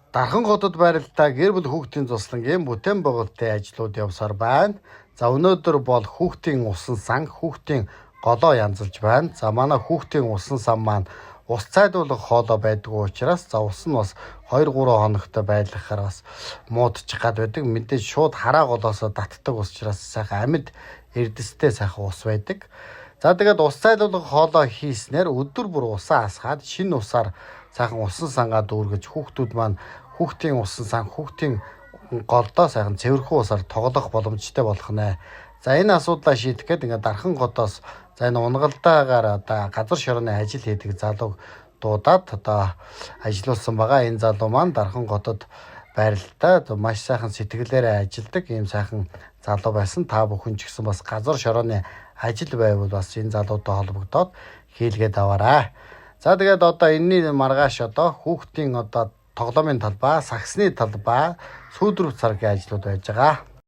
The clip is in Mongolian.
Дархан хотод байралтай гэр бүл хүүхдийн туслангийн бүтээн байгуулалтын ажлууд явсаар байна. За, өнөөдөр бол хүүхдийн усан сан, хүүхдийн голоо янзалж байна. За, манай хүүхдийн усан сан маань ус цайдуулах хоолой байдгүй учраас, за, ус нь бас 2 3 хоногтой байлгахаар бас муудчих гад байдаг. Мэдээж шууд хараа голоосоо татдаг учраас сайхан амьд эрдэстэй сайхан ус байдаг. За, тэгээд ус цайлуулах хоолой хийснээр өдөр бүр усаа асгаад, шинэ усаар сайхан усан сангаа дүүргэж, хүүхдүүд маань хүүхдийн усан сан, хүүхдийн голдоо сайхан цэвэрхэн усаар тоглох боломжтой болох нэ. За, энэ асуудлаа шийдэх гээд ингээд Дархан хотоос, за, энэ унгалдаагаар одоо газар шорооны ажил хийдэг залууг дуудаад одоо ажилуулсан байгаа. Энэ залуу маань Дархан хотод байралтай, маш сайхан сэтгэлээрээ ажилдаг ийм сайхан залуу байсан. Та бүхэн ч гэсэн бас газар шорооны ажил байвал бас энэ залуутай холбогдоод хийлгээд аваарай. За, тэгээд одоо энэний маргааш одоо хүүхдийн одоо тоглоомын талбай, сагсны талбай, сүүдрүү царгийн ажлууд байж байгаа.